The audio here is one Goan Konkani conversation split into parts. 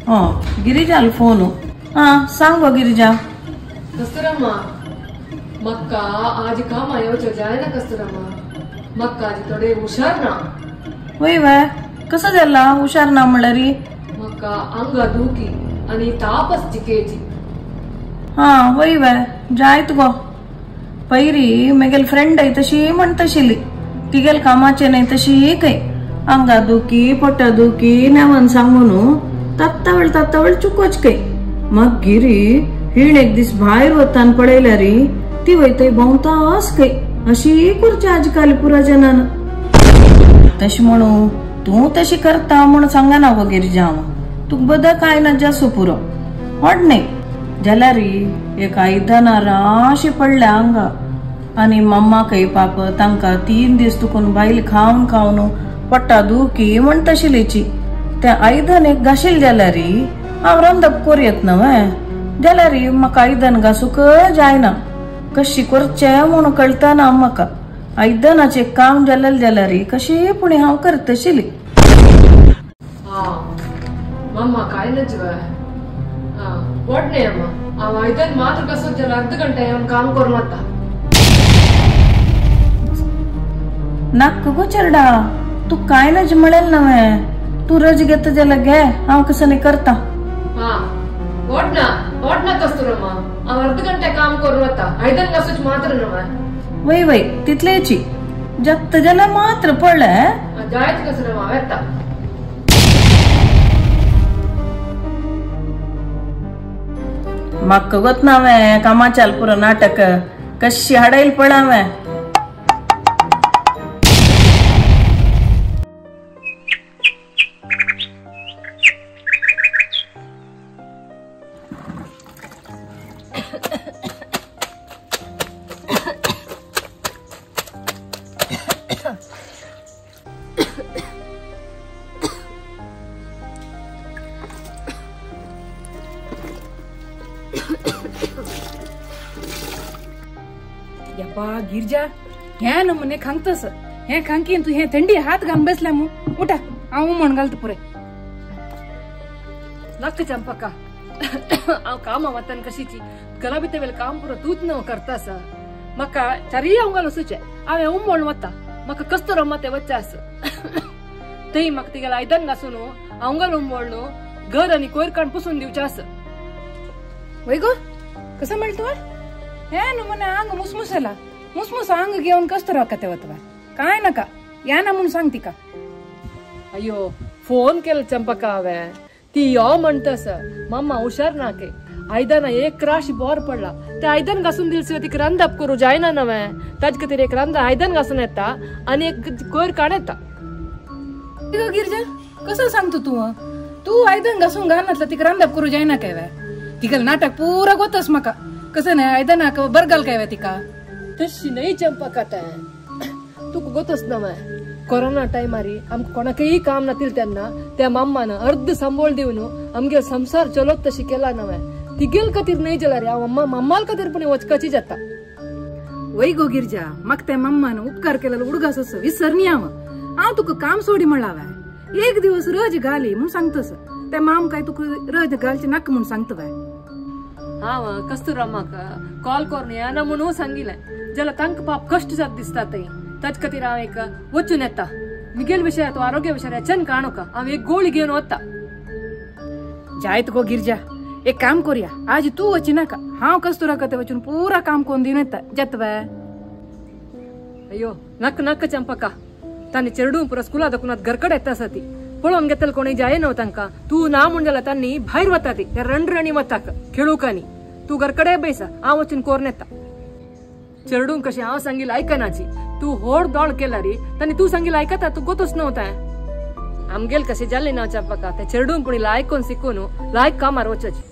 हो गिरिजाल फोन. हा सांग गो गिरिजा. कस्तुरम्मा मक्का आज काम येवचो जाय ना कस्तुरम्मा, मक्का आज थोडे हुशार ना. वय वय कसं जाला हुशार ना म्हणल्यार? मक्का अंगा दुखी आणि तापस जिकेची. हा वय वय जायत गो. पैरी मेगेल फ्रेंड आहे तशी म्हणतशिली तिगेल कामाचे नाही तशी काय अंगा दुखी पोटा दुखी नेवन सांगून तत्तावळ तत्तावळ चुकोच काय. मग गिरी हिण एक दीस भायर वतान पळयल्यारी ती वयतय भोंवतास काय अशी करची आजकाल पुरा जनान. तशी म्हणू तूं तशी करता म्हण सांगना गो गिरिजा, हांव तुका बद काय ना जासो पुरो व्हड न्ही जाल्यार एक आयदनां राशी पडल्या आंगा. आनी मम्माकय पाप तांकां 3 दीस तुकून बायल खावन खावन पोटा दुखी म्हणटाशिल्लीची. त्या आयदन एक घाशील जाल्यार हांव रांदप कोरयत न्हय जाल्यार म्हाका आयदन घासूंक जायना, कशी करचें म्हूण कळटा म्हाका. आयदनाचें काम जालें जाल्यार कशी पूण हांव करतशिली. मम्मा काय नच वडने अम्मा हांव आयदन मात्र घासून जाल्यार अर्द घंटे हांव काम करून वता. नाक गो चेरडा तूं काय नज म्हणलें न्हय, तूं रज घेता जाल्यार घे, हांव कसं न्ही करता. हा वडना वडना कस्तुरम्मा हांव अर्द घंटे काम करून वता, आयदन घासूच मात्र न्हय. वय वय तितलेची जाता जाल्यार मात्र पळय जायत कस्तुरम्मा वेता. म्हाका गोत ना हांवें कामाच्याल पुरो नाटक कशी हाडयल पळ हांवें. यप्पा गिरजा हे नमुने खांगतस हे खांकी तू हे थंडी हात घालून बसल्या मू. उठा हांव उमण घालता पुरे. नक्क चंपका हांव कामा वतान कशीची गलाबिते वेल काम पुरो तूच न्हू करतास. म्हाका चारीय हांव घालून वचचें हांवें उमण वता म्हाका कस्तुरम्मा तें वचचें आसा. थंय म्हाका तिगेलें आयदन घासून हांव घालून उमळ न्हू घर आनी कोयर काण पुसून दिवचें आसा. वय गो कसं म्हणलं तुवें? हे नमुने आंग मुसमुसला मुसमुस आंग घेवन कस्तुरम्मा ते वतवा काय नका या ना म्हणून सांग तिका. अय्यो फोन केला चंपका हांवें ती यो म्हणटास मम्मा हुशार ना के आयदनां एक राशी बोर पडला ते आयदन घासून दिल तिका रांदप करूं जायना नवें ताजे खातीर एक रांद आयदन घासून येता आनी एक कोयर काण येता. गिरजा कसं सांगतो तूं? तूं आयदन घासून घालनातला तिका रांदप करूं जायना काय? तिका नाटक पुरा गोतस म्हाका कसं नाही आयदनाक बरगाल काय तिका. तशी न्हय चंपका तें तुका गोतच नवें कोरोना टायमारी आमकां कोणाकय काम नातील तेन्ना त्या मम्मान अर्द सांबोळ दिवन आमगेल संसार चलत तशी केला नवें. तिगेल खातीर न्हय जाल्यार हांव मम्मा मम्माल खातीर पण वचकाची जाता. वय गो गिरजा म्हाका त्या मम्मान उपकार केलेलो उडगास विसरनी हांव. हांव तुका काम सोडी म्हणला एक दिवस रज घाली म्हूण सांगतस त्या माम काय तुका रज घालची नाका म्हूण सांगता. हांव कस्तुरम्माक कॉल करून येना म्हणून सांगिल्लें जाल्यार तांकां पाप कश्ट जात दिसता थंय ताजे खातीर हांव एक वचून येता. मिगेल विशय तो आरोग्य विशय हेच्यान काणूका हांव एक गोळी घेवन वता. जायत गो गिरजा एक काम करूया आज तूं वची नाका हांव कस्तुरा कते वचून पुरा काम करून दिवन येता जाता. अय्यो नाका नाका चंपका तांणी चेडूं पुरो स्कुला दाखून घरकडे येता आसा ती पळोवन घेतले कोणी जाय न्हू तांकां. तूं ना म्हूण जाल्यार तांणी भायर वता ती त्या रणरणी वताक खेळूकांनी. तूं घरकडे बैसा हांव वचून कोरून येता. चेडूं कशें हांव सांगिल्लें आयकनाची तूं होड दोळ केला री तांणी तूं सांगिल्लें आयकता तूं गोतूच न्हू तें. आमगेल कशें जालें ना चंपका तें चेडूं पूण लायक शिकून लायक कामार वचची.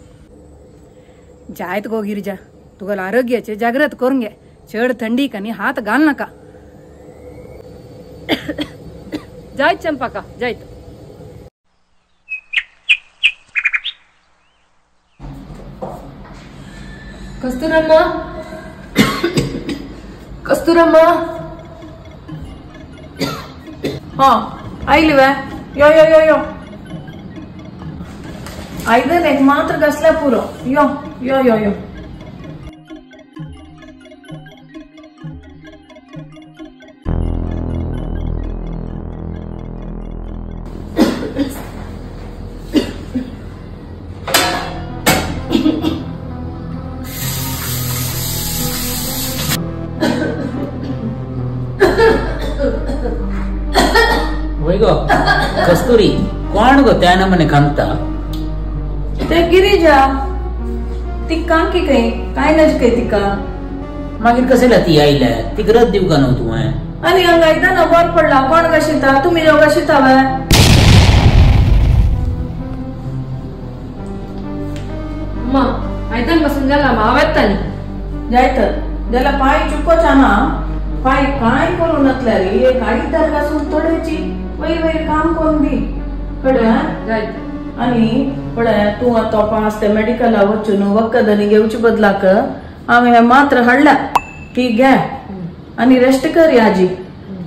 जायत गो गिरजा तुगेलो आरोग्याचे जागृत करून घे, चड थंडी कनी हात घाल नाका. जायत चंपका जायत. कस्तुरम्मा कस्तुरम्मा. हा आयली वे यो यो यो यो. आयदन एक मात्र घासल्या पुरो. यो यो यो यो. वय गो कस्तुरी, कोण गो त्या नमने खांगता? ते गिरिजा. ती कांकी काय काय नज काय तिका. मागीर कसेला ती आयल्या? ती गरज दिव का न्हू तुवें? आनी हांगा आयदना बर पडला. कोण घाशिता? तुमी जो घाशिता वे? अम्मा आयदन बसून जाला हांव येता न्ही. जायत जाल्यार पांय चुकोचा ना. पांय काय करूं नसल्यार एक आयदन घासून तोडेची वयर वयर काम करून दी. कळ्ळें? जायत. आनी पळय तूं आतां पास ते मेडिकला वचून वखद आनी घेवचे बदलाक हांवें हें मात्र हाडल्या, ती घे आनी रेस्ट कर आजी.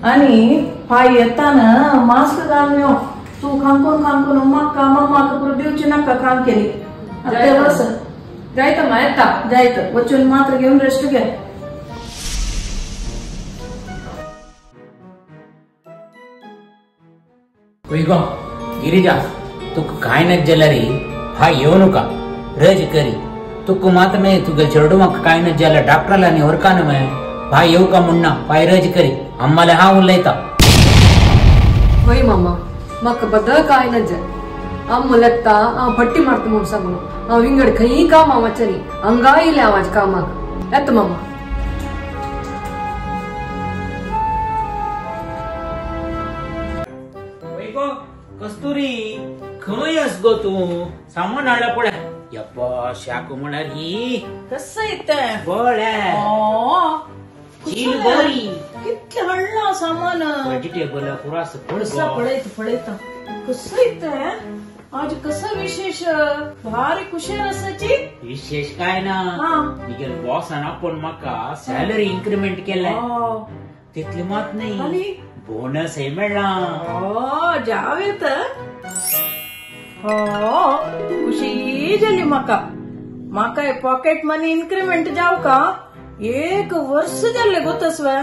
आनी पांय येताना मास्क घालून यो. तूं खांकून खांकून म्हाका मम्माक पुरो दिवची नाका काम केली. आतां वच. जायत अम्मा, येता. जायत वचून मात्र घेवन रेस्ट घे. वय गो गिरिजा, तुका कांय नज जाल्यार फाय येवं नका, रज करी. तुका मात्र न्हय तुगे चेडवाक कांय नज जाल्यार डॉक्टराला आनी व्हरका न्हय. फाय येवका म्हण ना, फाय रज करी. अम्माले हांव उलयता. वय मामा, म्हाका बद्दल कांय नज. अम्मा लेता हांव भट्टी मारता म्हूण सांगून हांव विंगड खंयी कामां वचनी. हांगा येयलें हांव आज कामाक. येता मामा. कस्तुरी, खंय आस गो तूं? सामान हाडला पळय. यप्पा, शाकू म्हळ्यार ही कसं येतें? बळें चील बरी. कितलें हाडलां सामान? वेजिटेबल पुरो आसा. कसं पळयता पळयता कसं येतें? आज कसं विशेष? भारी कुशेर आसाची. विशेष काय ना, मिगेल बॉसान आपोवन म्हाका सॅलरी इन्क्रिमेंट केलाय. तितली मात न्ही, बोनस मेळ्ळा. जाव येत. हो खुशी जाली म्हाका. म्हाका पॉकेट मनी इन्क्रिमेंट जाव का? एक वर्स जाल्ले गोतसवे.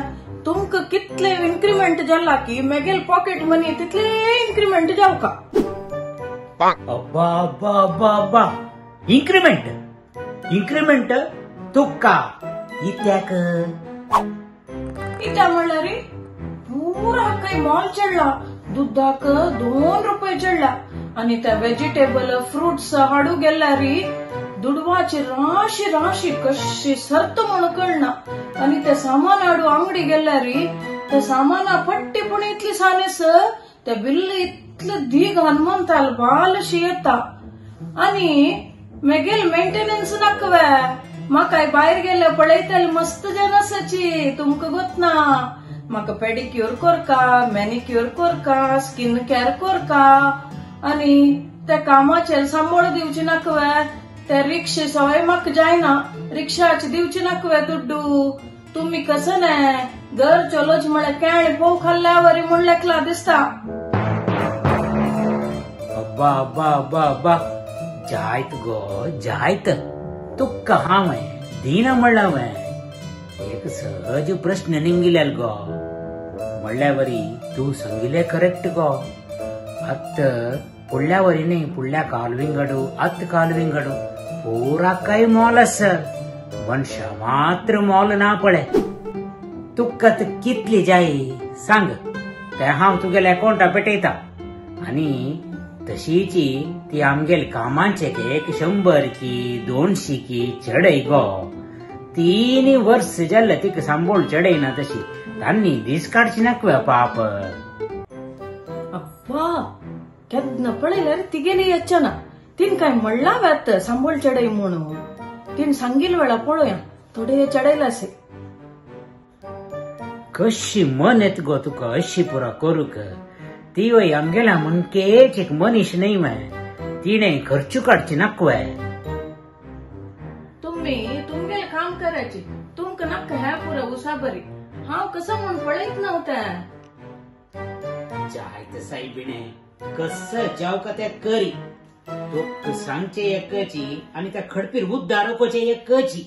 तुमकां कितले इन्क्रिमेंट जाला की मेगेल पॉकेट मनी तितले इन्क्रिमेंट जाव का? अब्बा अब्बा अब्बा अब्बा, इन्क्रिमेंट इन्क्रिमेंट तुका इत्याक? इत्या म्हणल्यार पुरा काय मॉल चडला. दुधाक 2 रुपये चडला. आनी ते वेजिटेबल फ्रुट्स हाडू गेल्यार दुडवाची राशी राशी कशी सर्त म्हूण कळना. आनी ते सामान हाडू आंगडी गेल्यार ते सामाना पट्टी पूण इतली सानेस ते बिल्ल इतले दीग हनुमंताल बालशी येता. आनी मेगेल मेंटेनन्स नाकवे. म्हाका भायर गेले पळयतले मस्त जन आसाची. तुमकां गोतना म्हाका पेडिक्यूर कोरका, मॅनिक्यूर कोरका, स्किन केअर कोरका. आनी ते कामाचेर सांबाळ दिवची नाकवे. ते रिक्षे सवय म्हाका जायना, रिक्षाची दिवची नाकवे दुड्डू. तुमी कसं न्हय घर चलोच म्हळ्यार केळ पोव खाल्ल्या वरी म्हूण लेखला दिसता. अब्बा अब्बा अब्बा अब्बा, जायत गो जायत. तुका हांवें दिना म्हणला एक सहज प्रश्न निमगिल्याल गो. म्हणल्यार वरी तूं सांगिल्लें करेक्ट गो. आत पुडल्या वरी न्ही, पुडल्या काल विंगडू आत काल विंगडू पुरा काय मोल आसा. मनशा मात्र मोल ना पळय. तुका कितली जाय सांग, ते हांव तुगेल्या अकाउंटा पेटयता. आनी तशीची ती आमगेल कामाचे एक 100 की 200 की चडय गो. 3 वर्स जाल्ले तिका सांबोळ चडयना तशी. तांणी दीस काडची नाकवे पाप. अब्बा, केन्ना पळयल्यार तिगेली येच्चना. तीन काय म्हणला वेत सांबोळ चडय म्हणून. तीन सांगील वेळा पळोवया थोडे चडयला असे. कशी मन येत गो तुका अशी पुरा करूक. ती वय आमगेला म्हणकेच एक मनीस न्ही मय. तिणे खर्चू काडची नाकवे. तुम्ही तुमगेल काम करायची, तुमकां नाका ह्या पुरा उसाबरी. हांव कसं म्हूण पळयत नव्हतें. जायत सायबिणे, कसं जाव का त्या करी. तुक सांगचे एकची आणि त्या खडपीर उद्दार कोचे एकची.